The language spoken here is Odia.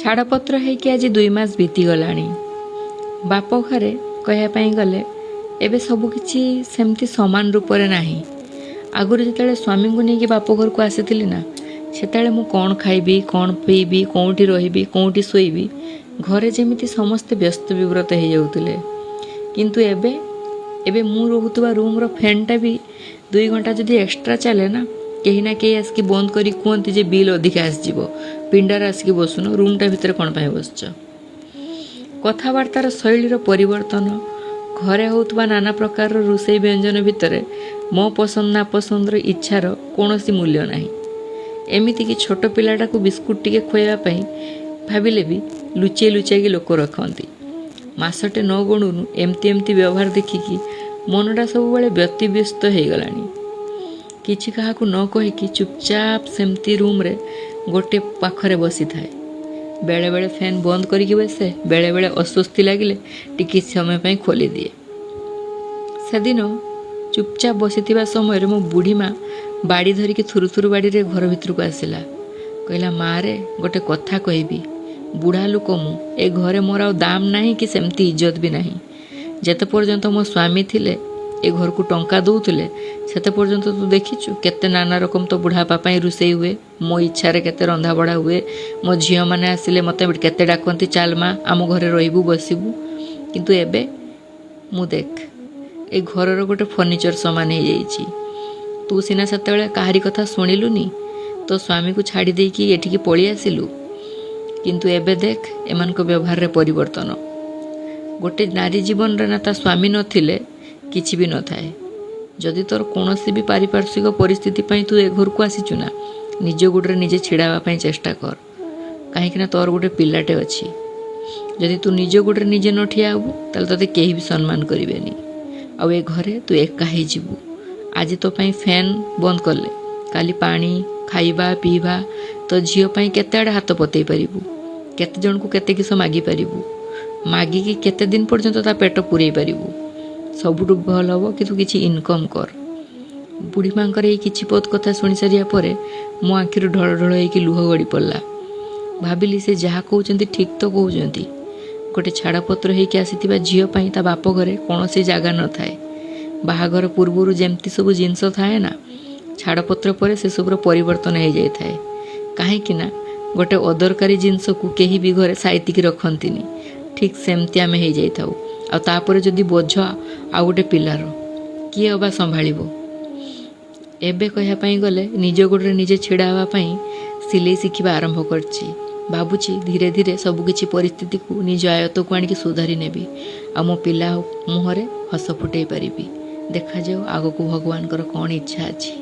ଛାଡ଼ପତ୍ର ହେଇକି ଆଜି 2 ମାସ ବିତିଗଲାଣି। ବାପ ଘରେ କହିବା ପାଇଁ ଗଲେ ଏବେ ସବୁକିଛି ସେମିତି ସମାନ ରୂପରେ ନାହିଁ। ଆଗରୁ ଯେତେବେଳେ ସ୍ୱାମୀଙ୍କୁ ନେଇକି ବାପ ଘରକୁ ଆସିଥିଲି ନା, ସେତେବେଳେ ମୁଁ କ'ଣ ଖାଇବି, କ'ଣ ପିଇବି, କେଉଁଠି ରହିବି, କେଉଁଠି ଶୋଇବି, ଘରେ ଯେମିତି ସମସ୍ତେ ବ୍ୟସ୍ତ ବିବ୍ରତ ହେଇଯାଉଥିଲେ। କିନ୍ତୁ ଏବେ ମୁଁ ରହୁଥିବା ରୁମ୍ର ଫ୍ୟାନ୍ଟା ବି 2 ଘଣ୍ଟା ଯଦି ଏକ୍ସଟ୍ରା ଚାଲେ ନା, କେହି ନା କେହି ଆସିକି ବନ୍ଦ କରି କୁହନ୍ତି ଯେ ବିଲ୍ ଅଧିକା ଆସିଯିବ, ପିଣ୍ଡାରେ ଆସିକି ବସୁନ, ରୁମ୍ଟା ଭିତରେ କ'ଣ ପାଇଁ ବସୁଛ? କଥାବାର୍ତ୍ତାର ଶୈଳୀର ପରିବର୍ତ୍ତନ, ଘରେ ହେଉଥିବା ନାନା ପ୍ରକାରର ରୋଷେଇ ବ୍ୟଞ୍ଜନ ଭିତରେ ମୋ ପସନ୍ଦ ନାପସନ୍ଦର ଇଚ୍ଛାର କୌଣସି ମୂଲ୍ୟ ନାହିଁ। ଏମିତିକି ଛୋଟ ପିଲାଟାକୁ ବିସ୍କୁଟ ଟିକେ ଖୁଆଇବା ପାଇଁ ଭାବିଲେ ବି ଲୁଚେଇ ଲୁଚେଇକି ଲୋକ ରଖନ୍ତି। ମାସଟେ ନ ଗଣୁନୁ ଏମିତି ଏମିତି ବ୍ୟବହାର ଦେଖିକି ମନଟା ସବୁବେଳେ ବ୍ୟତିବ୍ୟସ୍ତ ହେଇଗଲାଣି। କିଛି କାହାକୁ ନ କହିକି ଚୁପଚାପ ସେମିତି ରୁମ୍ରେ ଗୋଟେ ପାଖରେ ବସିଥାଏ। ବେଳେବେଳେ ଫ୍ୟାନ୍ ବନ୍ଦ କରିକି ବସେ, ବେଳେବେଳେ ଅସ୍ୱସ୍ତି ଲାଗିଲେ ଟିକେ ସମୟ ପାଇଁ ଖୋଲିଦିଏ। ସେଦିନ ଚୁପଚାପ ବସିଥିବା ସମୟରେ ମୋ ବୁଢ଼ୀ ମା ବାଡ଼ି ଧରିକି ଥୁରୁଥୁରୁ ବାଡ଼ିରେ ଘର ଭିତରକୁ ଆସିଲା। କହିଲା, "ମାରେ, ଗୋଟେ କଥା କହିବି। ବୁଢ଼ା ଲୋକ ମୁଁ, ଏ ଘରେ ମୋର ଆଉ ଦାମ ନାହିଁ କି ସେମିତି ଇଜ୍ଜତ ବି ନାହିଁ। ଯେତେ ପର୍ଯ୍ୟନ୍ତ ମୋ ସ୍ୱାମୀ ଥିଲେ, ଏ ଘରକୁ ଟଙ୍କା ଦେଉଥିଲେ, ସେତେ ପର୍ଯ୍ୟନ୍ତ ତୁ ଦେଖିଛୁ କେତେ ନାନା ରକମ ତୋ ବୁଢ଼ାବାପା ପାଇଁ ରୋଷେଇ ହୁଏ, ମୋ ଇଚ୍ଛାରେ କେତେ ରନ୍ଧାବଢ଼ା ହୁଏ। ମୋ ଝିଅମାନେ ଆସିଲେ ମୋତେ କେତେ ଡାକନ୍ତି, ଚାଲ ମା, ଆମ ଘରେ ରହିବୁ, ବସିବୁ। କିନ୍ତୁ ଏବେ ମୁଁ ଦେଖ, ଏ ଘରର ଗୋଟେ ଫର୍ଣ୍ଣିଚର ସମାନ ହେଇଯାଇଛି। ତୁ ସିନା ସେତେବେଳେ କାହାରି କଥା ଶୁଣିଲୁନି, ତୋ ସ୍ୱାମୀକୁ ଛାଡ଼ି ଦେଇକି ଏଠିକି ପଳେଇ ଆସିଲୁ। କିନ୍ତୁ ଏବେ ଦେଖ ଏମାନଙ୍କ ବ୍ୟବହାରରେ ପରିବର୍ତ୍ତନ। ଗୋଟେ ନାରୀ ଜୀବନରେ ନା ତା ସ୍ୱାମୀ ନଥିଲେ କିଛି ବି ନଥାଏ। ଯଦି ତୋର କୌଣସି ବି ପାରିପାର୍ଶ୍ୱିକ ପରିସ୍ଥିତି ପାଇଁ ତୁ ଏ ଘରକୁ ଆସିଛୁ ନା, ନିଜ ଗୋଡ଼ରେ ନିଜେ ଛିଡ଼ା ହେବା ପାଇଁ ଚେଷ୍ଟା କର। କାହିଁକିନା ତୋର ଗୋଟେ ପିଲାଟେ ଅଛି। ଯଦି ତୁ ନିଜ ଗୋଡ଼ରେ ନିଜେ ନ ଠିଆ ହେବୁ, ତାହେଲେ ତୋତେ କେହି ବି ସମ୍ମାନ କରିବେନି ଆଉ ଏ ଘରେ ତୁ ଏକା ହେଇଯିବୁ। ଆଜି ତୋ ପାଇଁ ଫ୍ୟାନ୍ ବନ୍ଦ କଲେ, କାଲି ପାଣି, ଖାଇବା ପିଇବା, ତୋ ଝିଅ ପାଇଁ କେତେ ଆଡ଼େ ହାତ ପତେଇ ପାରିବୁ? କେତେ ଜଣକୁ କେତେ କିସ ମାଗିପାରିବୁ? ମାଗିକି କେତେ ଦିନ ପର୍ଯ୍ୟନ୍ତ ତା ପେଟ ପୂରେଇ ପାରିବୁ? ସବୁଠୁ ଭଲ ହେବ କି ତୁ କିଛି ଇନକମ୍ କର।" ବୁଢ଼ୀ ମାଙ୍କର ଏଇ କିଛି ପଦ କଥା ଶୁଣି ସାରିବା ପରେ ମୋ ଆଖିରୁ ଢଳ ଢଳ ହେଇକି ଲୁହ ଗଡ଼ି ପଡ଼ିଲା। ଭାବିଲି, ସେ ଯାହା କହୁଛନ୍ତି ଠିକ୍ ତ କହୁଛନ୍ତି। ଗୋଟେ ଛାଡ଼ପତ୍ର ହେଇକି ଆସିଥିବା ଝିଅ ପାଇଁ ତା ବାପ ଘରେ କୌଣସି ଜାଗା ନଥାଏ। ବାହାଘର ପୂର୍ବରୁ ଯେମିତି ସବୁ ଜିନିଷ ଥାଏ ନା, ଛାଡ଼ପତ୍ର ପରେ ସେସବୁର ପରିବର୍ତ୍ତନ ହେଇଯାଇଥାଏ। କାହିଁକି ନା ଗୋଟେ ଅଦରକାରୀ ଜିନିଷକୁ କେହି ବି ଘରେ ସାଇତିକି ରଖନ୍ତିନି, ଠିକ୍ ସେମିତି ଆମେ ହେଇଯାଇଥାଉ। ଆଉ ତାପରେ ଯଦି ବୋଝ ଆଉ ଗୋଟେ ପିଲାର, କିଏ ଅବା ସମ୍ଭାଳିବ? ଏବେ କହିବା ପାଇଁ ଗଲେ ନିଜ ଗୋଡ଼ରେ ନିଜେ ଛିଡ଼ା ହେବା ପାଇଁ ସିଲେଇ ଶିଖିବା ଆରମ୍ଭ କରିଛି। ଭାବୁଛି ଧୀରେ ଧୀରେ ସବୁକିଛି ପରିସ୍ଥିତିକୁ ନିଜ ଆୟତ୍ତକୁ ଆଣିକି ସୁଧାରି ନେବି ଆଉ ମୋ ପିଲା ମୁହଁରେ ହସ ଫୁଟେଇ ପାରିବି। ଦେଖାଯାଉ ଆଗକୁ ଭଗବାନଙ୍କର କ'ଣ ଇଚ୍ଛା ଅଛି।